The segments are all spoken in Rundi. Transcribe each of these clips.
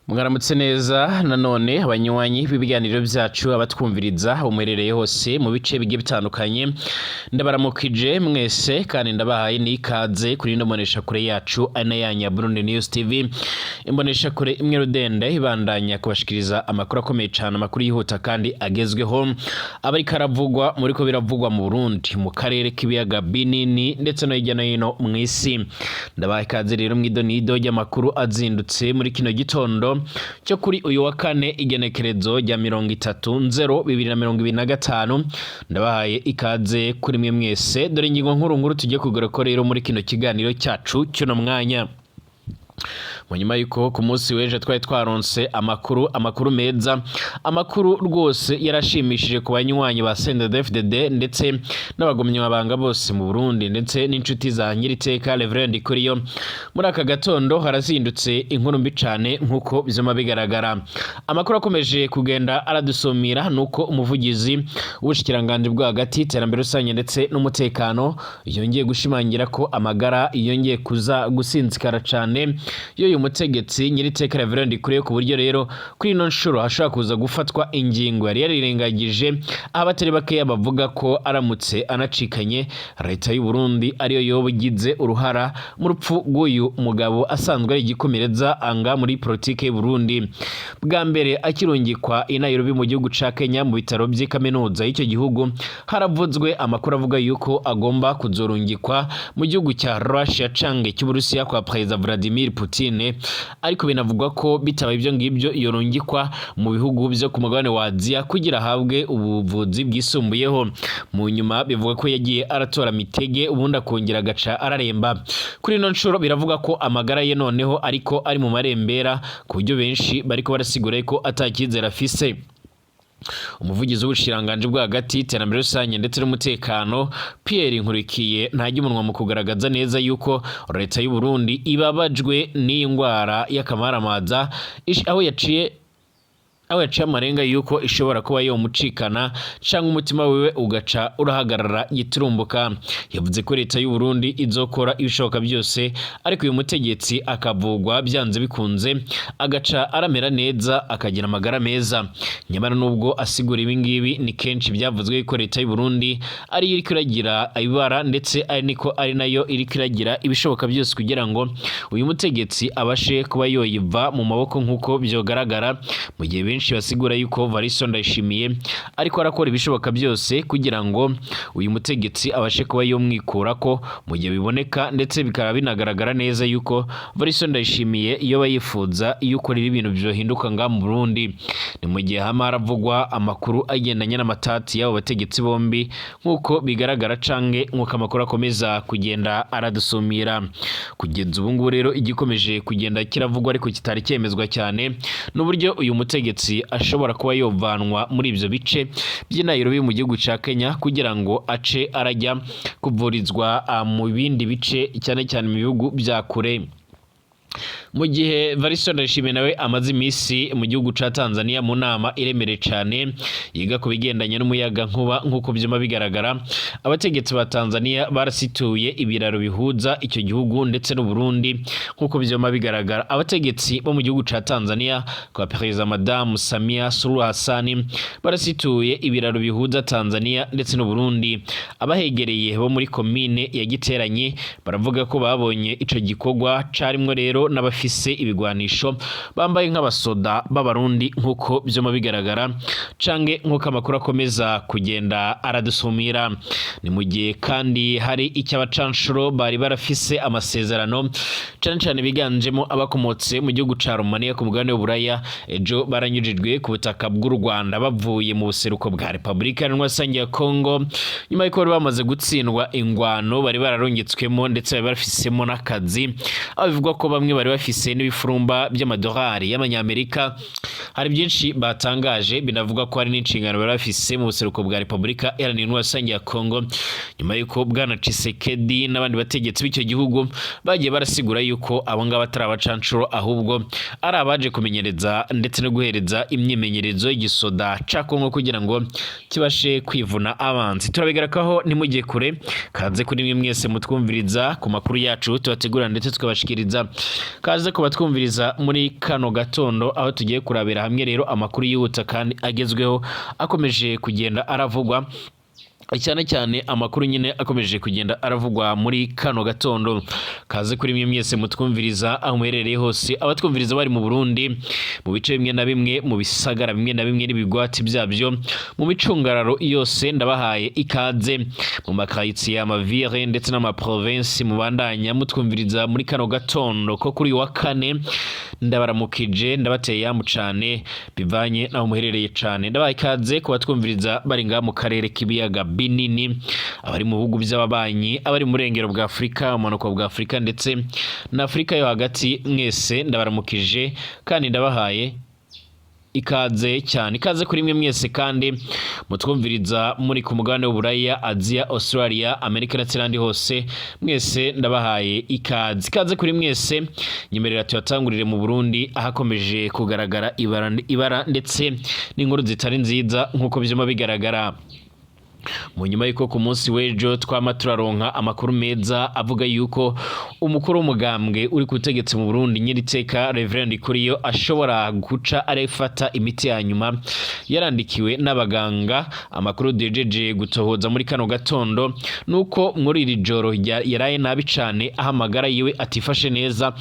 Mwaramutse neza nanone, abanywanyi b'ibiganiro byacu, abatwumviriza aho muherereye hose mu bice bigiye bitandukanye. Ndabaramukije mwese kandi ndabahaye n'ikaze kuri ino mboneshakure yacu ari na yanyu ya Burundi News TV, imboneshakure imwe rudende ibandanya kubashikiriza amakuru akomeye cyane, amakuru yihuta kandi agezweho, aba ariko aravugwa muriko biravugwa mu Burundi, mu karere k'ibiyaga binini, ndetse no hirya no hino mw'isi. Ndabahaye ikaze rero mw'idonido ry'amakuru azindutse muri kino gitondo cyo kuri uyu wa kane, igenekerezo rya 30/0/2025. Ndabahaye ikaze kuri mwe mwese. Dore ingingo nkuru nkuru tugiye kugaruka rero muri kino kiganiro cyacu cy'uno mwanya. Mu nyuma y'uko ku munsi w'ejo twari twaronse amakuru meza, amakuru rwose yarashimishije ku banywanyi ba CNDD-FDD ndetse n'abagumyabanga bose mu Burundi, ndetse n'inshuti za nyiriteka Reverend Kuriyo, muri aka gatondo harazindutse inkuru mbi cane nk'uko bizoma bigaragara. Amakuru akomeje kugenda aradusumira nuko umuvugizi w'ubushikiranganji bwo hagati, iterambere rusange ndetse n'umutekano yongeye gushimangira ko amagara yongeye kuza gusinzikara cane y'uyu mutegetsi nyiriteka Reverend Kuriyo, ku buryo rero kuri ino nshuro hashobora kuza gufatwa ingingo yari yarirengagije, aho abatari bakeya bavuga ko aramutse anacikanye, leta y'u Burundi ariyo yoba igize uruhara mu rupfu rw'uyu mugabo asanzwe ari igikomereza anga muri politike y'u Burundi. Bwa mbere akirungikwa i Nairobi mu gihugu ca Kenya, mu bitaro by'i kaminuza y'icyo gihugu, haravuzwe amakuru avuga yuko agomba kuzorungikwa mu gihugu cya Russia canke cy'Uburusiya kwa Perezida Vladimir Putin, ariko binavugwa ko bitaba ibyo ngibyo yorungikwa mu bihugu byo ku mugabane wa Aziya kugira ahabwe ubuvuzi bwisumbuyeho. Mu nyuma bivuga ko yagiye aratora mitege, ubundi akongera agaca araremba. Kuri ino nshuro biravuga ko amagara ye noneho ariko ari mu marembera, ku buryo benshi bariko barasigura ko atacyizere afise. Umuvugizi w'ubushikiranganji bwo hagati, iterambere rusange ndetse n'umutekano, Pierre Nkurikiye, ntajya umunwa mu kugaragaza neza yuko leta y'u Burundi ibabajwe n'iyi ndwara y'akamaramaza, aho yaciye amarenga yuko ishobora kuba yomucikana canke umutima wiwe ugaca urahagarara giturumbuka. Yavuze ko leta y'u Burundi izokora ibishoboka byose, ariko uyu mutegetsi akavugwa byanze bikunze, agaca aramera neza, akagira amagara meza. Nyamara nubwo asigura ibi ngibi, ni kenshi byavuzwe ko leta y'u Burundi ariyo iriko iragira ibara, ndetse ari niko ari nayo iriko iragira ibishoboka byose kugira ngo uyu mutegetsi abashe kuba yoyiva mu maboko nk'uko byogaragara, mu gihe benshi basigura yuko Varisto Ndayishimiye ariko arakora ibishoboka byose kugira ngo uyu mutegetsi abashe kuba yomwikurako, mu gihe biboneka ndetse bikaba binagaragara neza yuko Varisto Ndayishimiye iyo yifuza yuko rero ibintu byohinduka nga mu Burundi. Ni mu gihe hama haravugwa amakuru agendanye n'amatati y'abo bategetsi bombi nk'uko bigaragara canke nk'uko amakuru akomeza kugenda aradusumira. Kugeza ubu ngubu rero, igikomeje kugenda kiravugwa ariko kitari cyemezwa cyane n'uburyo uyu mutegetsi ashobora kuba yovanwa muri ibyo bice by'i Nairobi mu gihugu ca Kenya kugira ngo ace arajya kuvurizwa mu bindi bice, cyane cyane mu bihugu bya kure. Mu gihe Varisto Ndayishimiye nawe amaze iminsi mu gihugu ca Tanzania mu nama iremereye cane yiga ku bigendanye n'umuyaga nkuba, nk'uko vyuma bigaragara, abategetsi ba Tanzania barasituye ibiraro bihuza icyo gihugu ndetse n'u Burundi. Nk'uko vyuma bigaragara, abategetsi bo mu gihugu ca Tanzania kwa Perezida Madamu Samia Suluhu Hassan barasituye ibiraro bihuza Tanzania ndetse n'u Burundi. Abahegereye bo muri komine ya Giteranyi baravuga ko babonye ico gikorwa carimwo rero n'abafise ibigwanisho bambaye nk'abasoda b'Abarundi, nk'uko vyuma bigaragara canke nk'uko amakuru akomeza kugenda aradusumira. Ni mu gihe kandi hari icyo abacanshuro bari barafise amasezerano, cane cane biganjemo abakomotse mu gihugu ca Romania ku mugabane w'Uburaya, ejo baranyujijwe ku butaka bw'u Rwanda bavuye mu buseruko bwa Repubulika Iharanira ya Kongo, nyuma y'uko bari bamaze gutsindwa ingwano bari bararungitswemo, ndetse bari barafisemo n'akazi, aho bivugwa ko bamwe bari bafise n'ibifurumba by'amadolari y'Amanyamerika. Hari byinshi batangaje, binavuga ko hari n'inshingano bari bafise mu buseruko bwa Repubulika Iharanira Intwaro Rusange ya Kongo, nyuma y'uko bwana Tshisekedi n'abandi bategetsi b'icyo gihugu bagiye barasigura yuko abo ngabo atari abacancuro, ahubwo ari abaje kumenyereza ndetse no guhereza imyimenyerezo y'igisoda ca Kongo kugira ngo kibashe kwivuna abanzi. Turabigarakaho, ntimujye kure. Kaze kuri mwe mwese mutwumviriza ku makuru yacu tubategura ndetse tukabashikiriza. Kaze kubatwumviriza muri kano gatondo, aho tugiye kurabira hamwe rero amakuru yihuta kandi agezweho akomeje kugenda aravugwa cyane cyane, amakuru nyine akomeje kugenda aravugwa muri kano gatondo. Kaze kuri mwe mwese mutwumviriza aho muherereye hose, abatwumviriza bari mu Burundi mu bice bimwe na bimwe, mu bisagara bimwe na bimwe n'ibigwati byabyo, mu micungararo yose, ndabahaye ikaze. Mu makayitsiye, amavire ndetse n'amaprovinsi mubandanya mutwumviriza muri kano gatondo ko kuri uyu wa kane, ndabaramukije, ndabateye yamu cane bivanye n'aho muherereye cane. Ndabahaye ikaze ku batwumviriza bari ngaha mu karere k'ibiyaga binini, abari mu bihugu by'ababanyi, abari mu burengero bwa Afurika, ubumanuko bwa Afurika ndetse na Afurika yo hagati, mwese ndabaramukije kandi ndabahaye ikaze cyane. Ikaze kuri mwe mwese kandi mutwumviriza muri ku mugabane w'Uburaya, Aziya, Australia, Amerika ndetse n'ahandi hose, mwese ndabahaye ikaze. Ikaze kuri mwese. Nyemerera tuyatangurire mu Burundi, ahakomeje kugaragara ibara ndetse n'inkuru zitari nziza nk'uko vyuma bigaragara, mu nyuma y'uko ku munsi w'ejo twama turaronka amakuru meza avuga yuko umukuru w'umugambwe uri ku butegetsi mu Burundi, nyiriteka Reverend Kuriyo, ashobora guca arefata imiti ya nyuma yarandikiwe n'abaganga. Amakuru duhejeje gutohoza muri kano gatondo nuko muri iri joro yaraye nabi cane, aho amagara yiwe atifashe neza,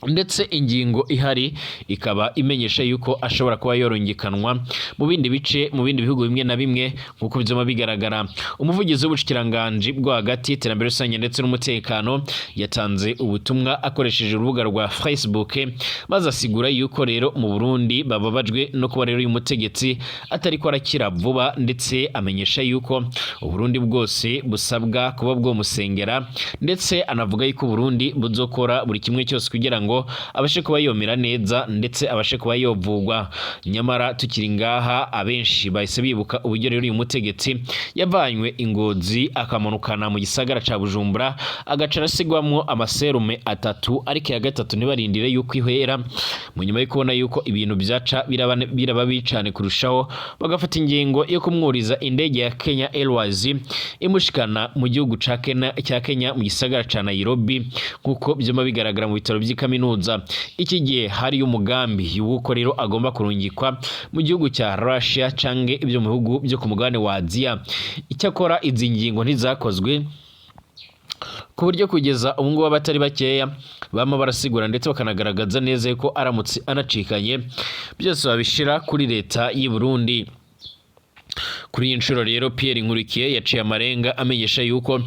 ndetse ingingo ihari ikaba imenyesha yuko ashobora kuba yorongekanwa mu bindi bice, mu bindi bihugu bimwe na bimwe, nk'uko byuma bigaragara. Umuvugizi w'ubushikiranganji bwo hagati, iterambere rusange ndetse n'umutekano yatanze ubutumwa akoresheje urubuga rwa Facebook, maze asigura yuko rero mu Burundi bababajwe no kuba rero uyu mutegetsi atari ko arakira vuba, ndetse amenyesha yuko Uburundi bwose busabwa kuba bwomusengera, ndetse anavuga yuko Uburundi buzokora buri kimwe cyose kugira ngo abashe kuba yomera neza ndetse abashe kuba yovugwa. Nyamara tukiri ngaha, abenshi bahise bibuka uburyo rero uyu mutegetsi yavanywe ingozi akamanukana mu gisagara ca Bujumbura, agaca arasigwamwo amaserume atatu, ariko iya gatatu ntibarindire yuko ihera. Mu nyuma yo kubona yuko ibintu byaca biraba bibi cane kurushaho, bagafata ingingo yo kumwuriza indege ya Kenya Airways imushikana mu gihugu ca Kenya mu gisagara ca Nairobi, nkuko vyuma bigaragara mu bitaro vy'ikaminuza. Iki gihe hari umugambi w'uko rero agomba kurungikwa mu gihugu cya Russia canke ibyo mu bihugu byo ku mugabane wa Aziya. Icyakora izi ngingo ntizakozwe, ku buryo kugeza ubu ngubu abatari bakeya bama barasigura ndetse bakanagaragaza neza yuko aramutse anacikanye byose babishira kuri leta y'i Burundi. Kuri iyi nshuro rero, Pierre Nkurikiye yaciye amarenga amenyesha yuko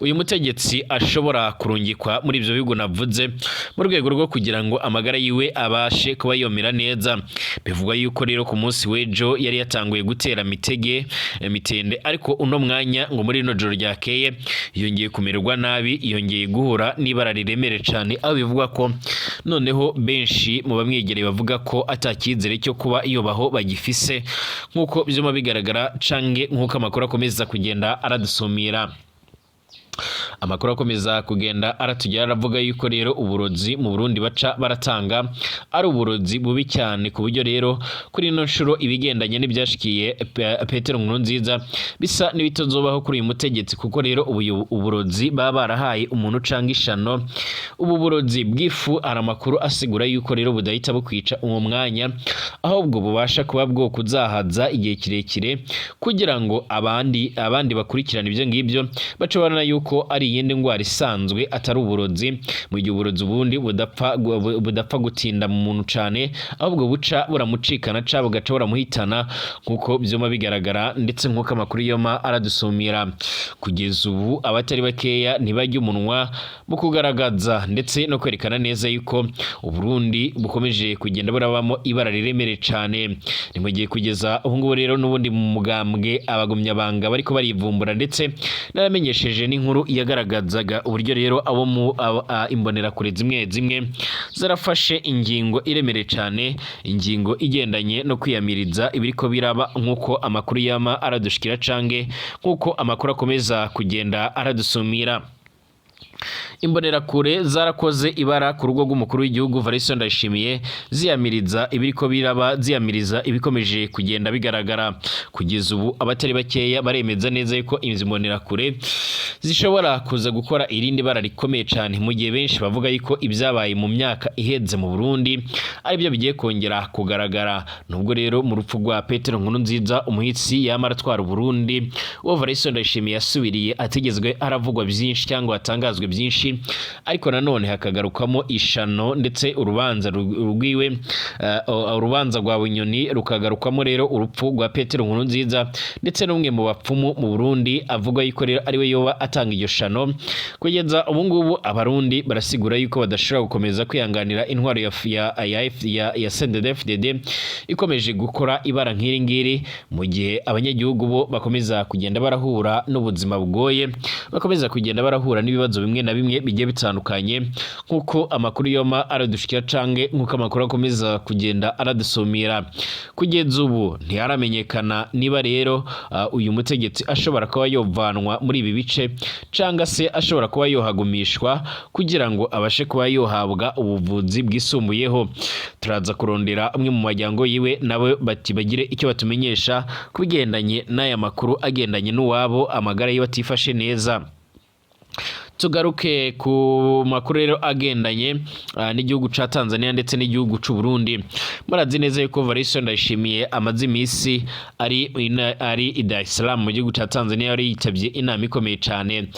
uyu mutegetsi ashobora kurungikwa muri ibyo bihugu navuze mu rwego rwo kugira ngo amagara yiwe abashe kuba yomera neza. Bivugwa yuko rero ku munsi w'ejo yari yatanguye gutera mitege mitende, ariko uno mwanya ngo muri rino joro ryakeye yongeye kumererwa nabi, yongeye guhura n'ibara riremere cyane, aho bivugwa ko noneho benshi mu bamwegereye bavuga ko atacyizere cyo kuba yobaho bagifise, nk'uko byuma bigaragara canke nk'uko amakuru akomeza kugenda aradusumira. Amakuru akomeza kugenda aratugera aravuga yuko rero uburozi mu Burundi baca baratanga ari uburozi bubi cyane, ku buryo rero kuri ino nshuro ibigendanye n'ibyashikiye Petero Nkurunziza bisa n'ibitazobaho kuri uyu mutegetsi, kuko rero uburozi baba barahaye umuntu canga ishano, ubu burozi bw'ifu, hari amakuru asigura yuko rero budahita bukwica uwo mwanya, ahubwo bubasha kuba bwo kuzahaza igihe kirekire, kugira ngo abandi bakurikirana ibyo ngibyo bace babona yuko ari iyindi ndwara isanzwe, atari uburozi, mu gihe uburozi ubundi budapfa gutinda mu muntu cane, ahubwo buca buramucikana ca bugaca buramuhitana, nk'uko vyuma bigaragara ndetse nk'uko amakuru yoma aradusumira. Kugeza ubu abatari bakeya ntibajya umunwa mu kugaragaza ndetse no kwerekana neza yuko Uburundi bukomeje kugenda burabamo ibara riremereye cane. Ni mu gihe kugeza ubu ngubu rero n'ubundi mu mugambwe abagumyabanga bariko barivumbura, ndetse naramenyesheje n'inkuru yagaragaye Yagaragazaga uburyo rero abo mu imbonerakure zimwe zimwe zarafashe ingingo iremereye cane, ingingo igendanye no kwiyamiriza ibiriko biraba, nk'uko amakuru yama aradushikira cange nk'uko amakuru akomeza kugenda aradusumira. Imbonerakure zarakoze ibara ku rugo rw'umukuru w'igihugu Evariste Ndayishimiye, ziyamiriza ibiriko biraba, ziyamiriza ibikomeje kugenda bigaragara. Kugeza ubu abatari bakeya baremeza neza yuko izi mbonerakure zishobora kuza gukora irindi bara rikomeye cyane, mu gihe benshi bavuga yuko ibyabaye mu myaka iheze mu Burundi aribyo bigiye kongera kugaragara. Nubwo rero mu rupfu rwa Petero Nkurunziza, umuhitsi yama aratwara Burundi, uwo Evariste Ndayishimiye yasubiriye atigezwe aravugwa byinshi cyangwa hatangazwe byinshi, ariko nanone hakagarukwamo ishano ndetse urubanza rwiwe, urubanza rwa Bunyoni rukagarukwamo rero urupfu rwa Petero Nkurunziza, ndetse n'umwe mu bapfumu mu Burundi avuga yuko rero ariwe yoba atanga iryo shano. Kugeza ubu ngubu Abarundi barasigura yuko badashobora gukomeza kwihanganira intwaro ya CNDD-FDD ikomeje gukora ibara nk'iri ngiri, mu gihe abanyagihugu bo bakomeza kugenda barahura n'ubuzima bugoye, bakomeza kugenda barahura n'ibibazo bimwe na bimwe bigiye bitandukanye, nk'uko amakuru yoma aradushikira cange nk'uko amakuru akomeza kugenda aradusumira. Kugeza ubu ntiharamenyekana niba rero uyu mutegetsi ashobora kuba yovanwa muri ibi bice canga se ashobora kuba yohagumishwa kugira ngo abashe kuba yohabwa ubuvuzi bwisumbuyeho. Turaza kurondera umwe mu majyango yiwe, nawe bati bagire icyo batumenyesha ku bigendanye n'aya makuru agendanye n'uwabo amagara yiwe atifashe neza. Tugaruke ku makuru rero agendanye n'igihugu ca Tanzania ndetse n'igihugu c'u Burundi. Murazi neza yuko Evariste Ndayishimiye amaze imisi ari i Dar es Salaam mu gihugu ca Tanzania, yari yitavye inama ikomeye cane,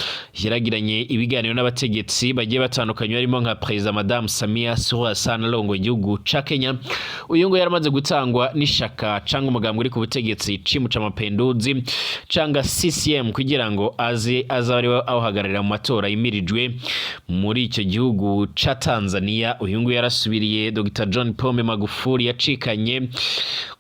yaragiranye ibiganiro n'abategetsi bagiye batandukanye, barimo nka Perezida Madame Samia Suluhu Hassan arongoye igihugu ca Kenya. Uyu ngo yaramaze gutangwa n'ishaka canga umugambwe uri ku butegetsi Chama cha Mapinduzi canga CCM kugira ngo aze azabe ariwe awuhagararira mu matora yimirijwe muri icyo gihugu ca Tanzania. Uyu nguyu yarasubiriye Dr John Pombe Magufuli yacikanye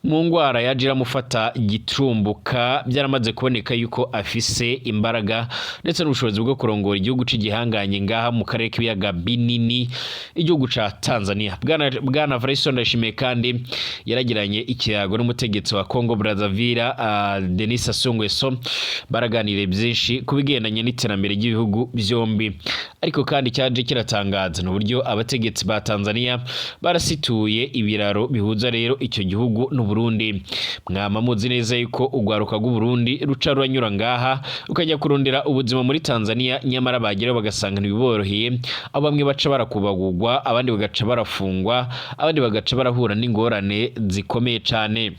mu ngwara yaje iramufata giturumbuka. Byaramaze kuboneka yuko afise imbaraga ndetse n'ubushobozi bwo kurongora igihugu c'igihanganye ngaha mu karere k'ibiyaga binini, igihugu ca Tanzania. Bwana Evariste Ndayishimiye kandi yaragiranye ikiyago n'umutegetsi wa Congo Brazzaville, Denis Sassou Nguesso, baraganiriye byinshi ku bigendanye n'iterambere ry'ibihugu byombi. Ariko kandi cyaje kiratangaza ni uburyo abategetsi ba Tanzania barasituye ibiraro bihuza rero icyo gihugu n'u Burundi. Mwama muzi neza yuko urwaruka rw'u Burundi ruca ruranyura ngaha rukajya kurondera ubuzima muri Tanzania, nyamara bageraho bagasanga ntibiboroheye, aho bamwe baca barakubagurwa, abandi bagaca barafungwa, abandi bagaca barahura n'ingorane zikomeye cane.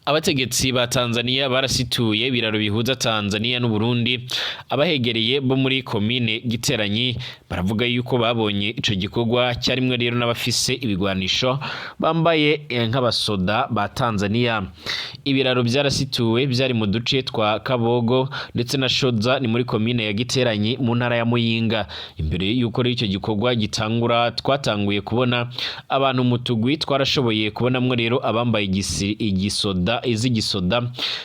Abategetsi ba Tanzania barasituye ibiraro bihuza Tanzania n'u Burundi. Abahegereye bo muri komine Giteranyi baravuga yuko babonye ico gikorwa cyarimwe rero n'abafise ibigwanisho bambaye nk'abasoda ba Tanzania. Ibiraro byarasituwe byari mu duce twa Kabogo ndetse na Shoza, ni muri komine ya Giteranyi mu ntara ya Muyinga. Imbere yuko rero icyo gikorwa gitangura, twatanguye kubona abantu mu tugwi, twarashoboye kubonamwo rero abambaye igisoda iz'igisoda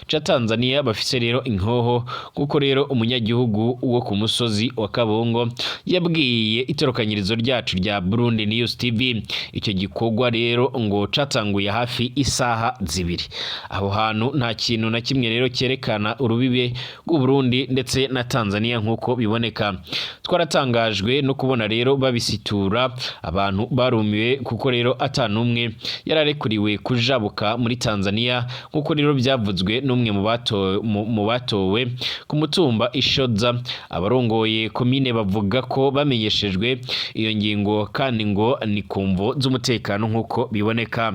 ca Tanzania bafise rero inkoho, kuko rero umunyagihugu wo ku musozi wa Kabongo yabwiye itorokanyirizo ryacu rya Burundi News TV. Icyo gikorwa rero ngo catanguye hafi isaha 2. Aho hantu nta kintu na kimwe rero cyerekana urubibe rw'u Burundi ndetse na Tanzania nk'uko biboneka. Twaratangajwe no kubona rero babisitura, abantu barumiwe kuko rero atanumwe yararekuriwe kujabuka muri Tanzania, nk'uko rero byavuzwe n'umwe mu batowe ku mutumba Ishoza. Abarongoye komine bavuga ko bamenyeshejwe iyo ngingo kandi ngo ni ku mvo z'umutekano nk'uko biboneka.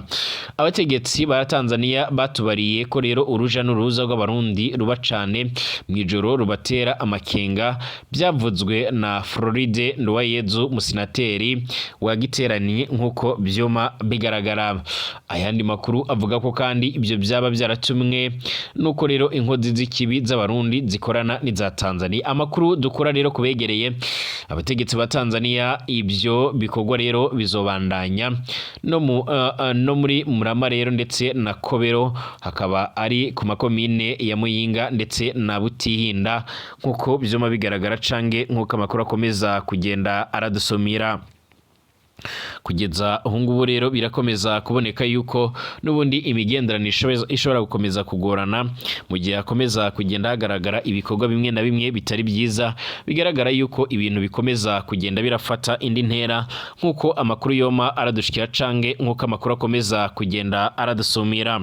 Abategetsi ba Tanzania batubariye ko rero uruja n'uruza rw'Abarundi ruba cane mw'ijoro rubatera amakenga. Byavuzwe na Floride Nduwayezu, musinateri wa Giteranyi, nk'uko vyuma bigaragara. Ayandi makuru avuga ko kandi ibyo vyaba byaratumwe nuko rero inkozi z'ikibi z'Abarundi zikorana n'iza Tanzania. Amakuru dukura rero kubegereye abategetsi ba Tanzania, ibyo bikorwa rero bizobandanya no muri Murama rero ndetse na Kobero, hakaba ari ku makomine ya Muyinga ndetse na Butihinda, nkuko vyoma bigaragara cange nkuko amakuru akomeza kugenda aradusomira. Kugeza ubu ngubu rero birakomeza kuboneka yuko n'ubundi imigenderanire ishobora gukomeza kugorana mu gihe hakomeza kugenda hagaragara ibikorwa bimwe na bimwe bitari byiza. Bigaragara yuko ibintu bikomeza kugenda birafata indi ntera, nk'uko amakuru yoma aradushikira cange nk'uko amakuru akomeza kugenda aradusumira.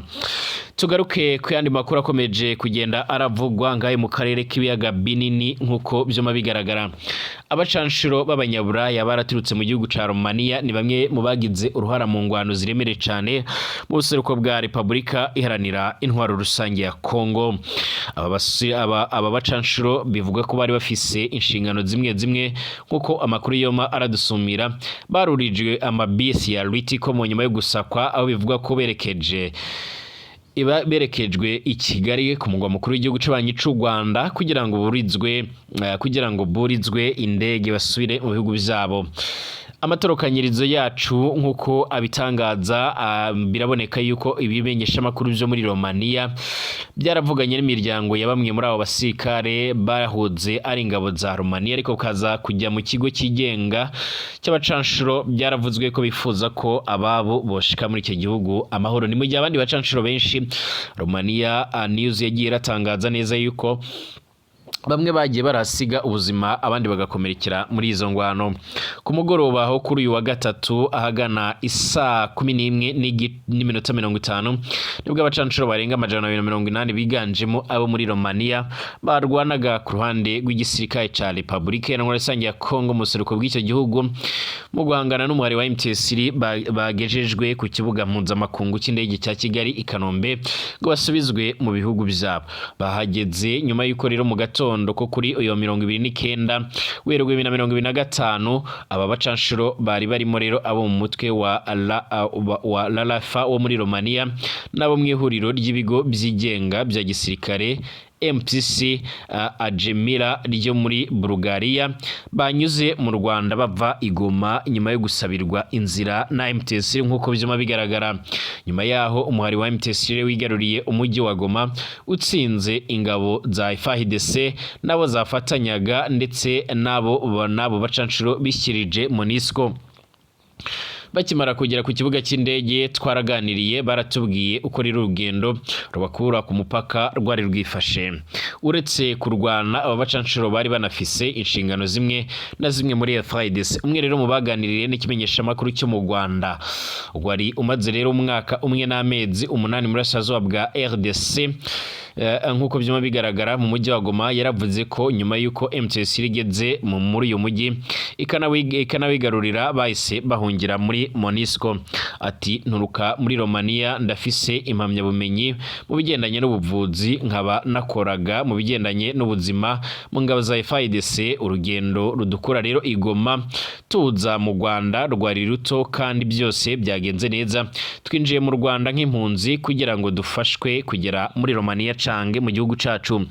Tugaruke ku yandi makuru akomeje kugenda aravugwa ngahe mu karere k'ibiyaga binini. Nk'uko vyoma bigaragara, abacanshuro b'Abanyaburaya baraturutse mu gihugu ca Romania ni bamwe mu bagize uruhara mu ngwano ziremereye cane mu buseruko bwa Repubulika Iharanira Intwaro Rusange ya Kongo. Aba bacanshuro bivugwa ko bari bafise inshingano zimwe zimwe. Nk'uko amakuru yoma aradusumira, barurijwe amabisi ya Ritco mu nyuma yo gusakwa, aho bivugwa ko berekeje iba berekejwe i Kigali, ku mugwa mukuru w'igihugu c'abanyi c'u Rwanda, kugira ngo burizwe indege basubire mu bihugu vyabo. Amatorokanyirizo yacu nk'uko abitangaza, biraboneka yuko ibimenyeshamakuru vyo muri Romania byaravuganye n'imiryango ya bamwe muri abo basirikare bahoze ari ingabo za Romania, ariko kaza kujya mu kigo cyigenga cy'abacanshuro. Byaravuzwe ko bifuza ko ababo boshika muri icyo gihugu amahoro. Ni mu gihe abandi bacanshuro benshi, Romania News yagiye iratangaza neza yuko bamwe bagiye barasiga ubuzima, abandi bagakomerekera muri izo ngwano. Ku mugoroba ho kuri uyu wa gatatu, ahagana isaa 11 n'iminota 50, nibwo abacanshuro barenga 280 biganjemo abo muri Romania barwanaga ku ruhande rw'igisirikare ca Repubulika Iharanira Rusange ya Kongo mu buseruko bw'icyo gihugu mu guhangana n'umuhari wa M23 bagejejwe ku kibuga mpuzamakungu cy'indege cya Kigali i Kanombe ngo basubizwe mu bihugu byabo. Bahageze nyuma y'uko rero mu gatondo ko kuri uyo 29 Werurwe 2025, aba bacanshuro bari barimo rero abo mu mutwe wa Larafa wo muri Romania n'abo mu ihuriro ry'ibigo byigenga bya gisirikare MPC Ajemira ryo muri Bulgaria, banyuze mu Rwanda bava i Goma nyuma yo gusabirwa inzira na M23. Nk'uko vyuma bigaragara, nyuma yaho umuhari wa M23 wigaruriye umujyi wa Goma, utsinze ingabo za FARDC nabo zafatanyaga, ndetse nabo bacanshuro bishyirije MONUSCO. Bakimara kugera ku kibuga cy'indege twaraganiriye, baratubwiye uko rero urugendo rubakura ku mupaka rwari rwifashe. Uretse kurwana, aba bacanshuro bari banafise inshingano zimwe na zimwe muri FARDC. Umwe rero mu baganiriye n'ikimenyeshamakuru cyo mu Rwanda wari umaze rero umwaka umwe n'amezi 8 muri burasirazuba bwa RDC, nk'uko byuma bigaragara mu mujyi wa Goma, yaravuze ko nyuma y'uko M23 igeze muri uyu mujyi ikanawigarurira, bahise bahungira muri MONUSCO. Ati: "Nturuka muri Romania, ndafise impamyabumenyi mu bigendanye n'ubuvuzi, nkaba nakoraga mu bigendanye n'ubuzima mu ngabo za FARDC. Urugendo rudukura rero i Goma tuza mu Rwanda rwari ruto kandi byose byagenze neza. Twinjiye mu Rwanda nk'impunzi kugira ngo dufashwe kugera muri Romania cange mu gihugu cacu."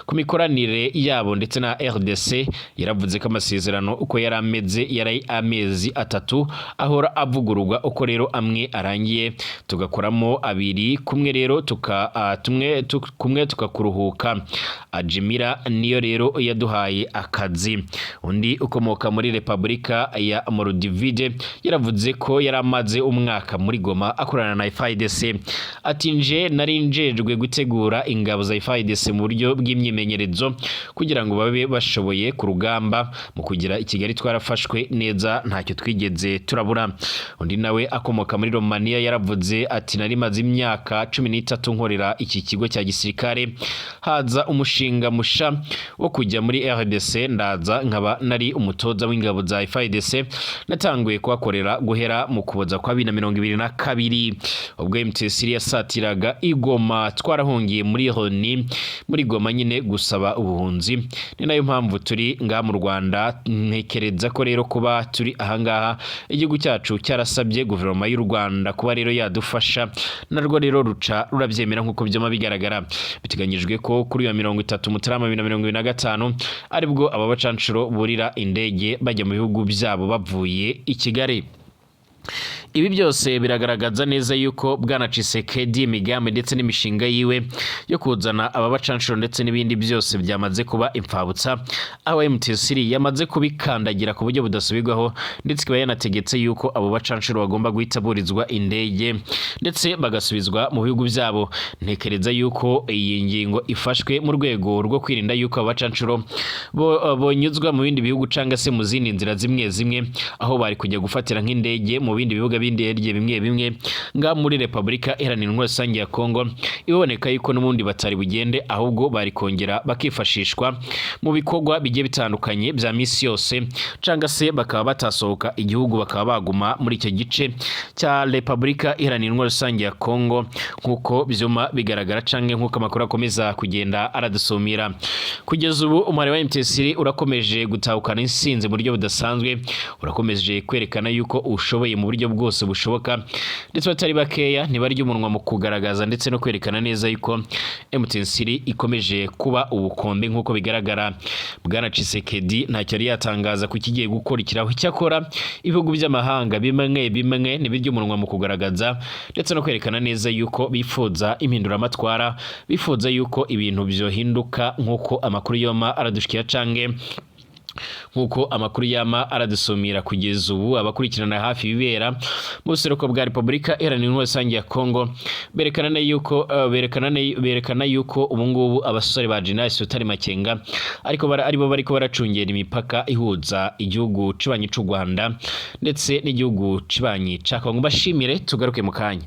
Ku mikoranire yabo ndetse na RDC, yaravuze ko amasezerano uko yari ameze yari amezi 3 ahora avugururwa, uko rero amwe arangiye tugakoramo abiri kumwe rero tuka tumwe kumwe tukakuruhuka. Ajimira niyo rero yaduhaye akazi. Undi ukomoka muri Repubulika ya Moldavide yaravuze ko yari amaze umwaka muri Goma akorana na FARDC. Ati: "Nje nari njejwe gutegura ingabo za FARDC mu buryo bw'imyimenyerezo kugira ngo babe bashoboye ku rugamba. Mu kugera i Kigali twarafashwe neza, ntacyo twigeze turabura." Undi nawe akomoka muri Romania yaravuze ati: "Nari maze imyaka 13 nkorera iki kigo cya gisirikare, haza umushinga wo gushinga ikigo cyigenga cya gisirikare. Umushinga musha wo kujya muri RDC, ndaza nkaba nari umutoza w'ingabo za FARDC. Natanguye kuhakorera guhera mu Kuboza kwa 2022, ubwo M23 yasatiraga igoma. Twarahungiye muri Loni muri Goma nyine gusaba ubuhunzi, ni nayo mpamvu turi ngaha mu Rwanda. Ntekereza ko rero kuba turi ahangaha, igihugu cyacu cyarasabye guverinoma y'u Rwanda kuba rero yadufasha, narwo rero ruca rurabyemera nk'uko byama bigaragara. Biteganyijwe ko kuri ya 30 Mutarama 2025 aribwo aba bacanshuro burira indege bajya mu bihugu byabo bavuye i Kigali. Ibi byose biragaragaza neza yuko bwana Tshisekedi imigambi ndetse n'imishinga yiwe yo kuzana aba bacanshuro ndetse n'ibindi byose byamaze kuba impfabutsa, aho M23 yamaze kubikandagira ku buryo budasubirwaho, ndetse ikaba yanategetse yuko abo bacanshuro bagomba guhita burizwa indege ndetse bagasubizwa mu bihugu byabo. Ntekereza yuko iyi ngingo ifashwe mu rwego rwo kwirinda yuko abo bacanshuro bonyuzwa mu bindi bihugu cyangwa se mu zindi nzira zimwe zimwe, aho bari kujya gufatira nk'indege mu bindi bibuga by'indege bimwe bimwe nga muri Repubulika Iharanira Intwaro Rusange ya Kongo. Iboneka yuko n'ubundi batari bugende, ahubwo bari kongera bakifashishwa mu bikorwa bigiye bitandukanye bya misi yose, cyangwa se bakaba batasohoka igihugu, bakaba baguma muri icyo gice cya Repubulika Iharanira Intwaro Rusange ya Kongo, nk'uko byuma bigaragara canke nk'uko amakuru akomeza kugenda aradusumira. Kugeza ubu umubare wa M23 urakomeje gutahukana insinzi mu buryo budasanzwe, urakomeje kwerekana yuko ushoboye mu buryo bwose bushoboka, ndetse batari bakeya ntibarya umunwa mu kugaragaza ndetse no kwerekana neza yuko M23 ikomeje kuba ubukombe nk'uko bigaragara. Bwana Tshisekedi ntacyo yari yatangaza ku kigiye gukurikiraho. Icyakora ibihugu by'amahanga bimwe bimwe ntibirya umunwa mu kugaragaza ndetse no kwerekana neza yuko bifuza impinduramatwara, bifuza yuko ibintu byohinduka, nk'uko amakuru yoma aradushikira canke nk'uko amakuru yama aradusumira. Kugeza ubu abakurikirana hafi ibibera mu buseruko bwa Repubulika Iharanira Intwaro Rusange ya Kongo berekana yuko ubu ngubu abasore ba General Sultani Makenga ariko aribo bariko baracungera imipaka ihuza igihugu cibanyi c'u Rwanda ndetse n'igihugu cibanyi ca Kongo. Bashimire, tugaruke mu kanya.